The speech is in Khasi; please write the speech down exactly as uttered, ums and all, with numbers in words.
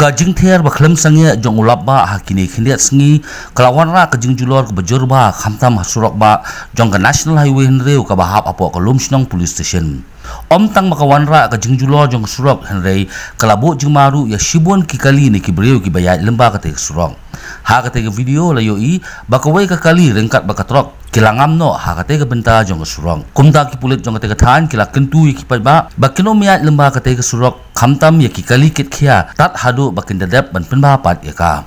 Ka jingthiar ba khlem sangeh jong u lapbah ha kine khyndiat sngi ka la wanrah ka jingjulor kaba jur bha khamtam ha surok bah jong ka National Highway hynriew kaba hap hapoh ka Lumshnong Police Station. Ym tang ba ka wanrah ka jingjulor jong ka surok hynrei ka la buh jingma ruh ïa shibun ki kali ne ki briew kiba ïaid lyngba katei ka surok. Ha katei ka video la ïohi ba kawei ka kali ryngkat bad ka trok ki la ngam noh ha katei ka bynta jong ka surok. Kumta ki pulit jong katei ka thaiñ ki la kyntu ïa ki paidbah ba kin ym ïaid lyngba katei ka surok khamtam ïa ki kali kit khia tad haduh ba kin da dep ban pynbha pat ïa ka.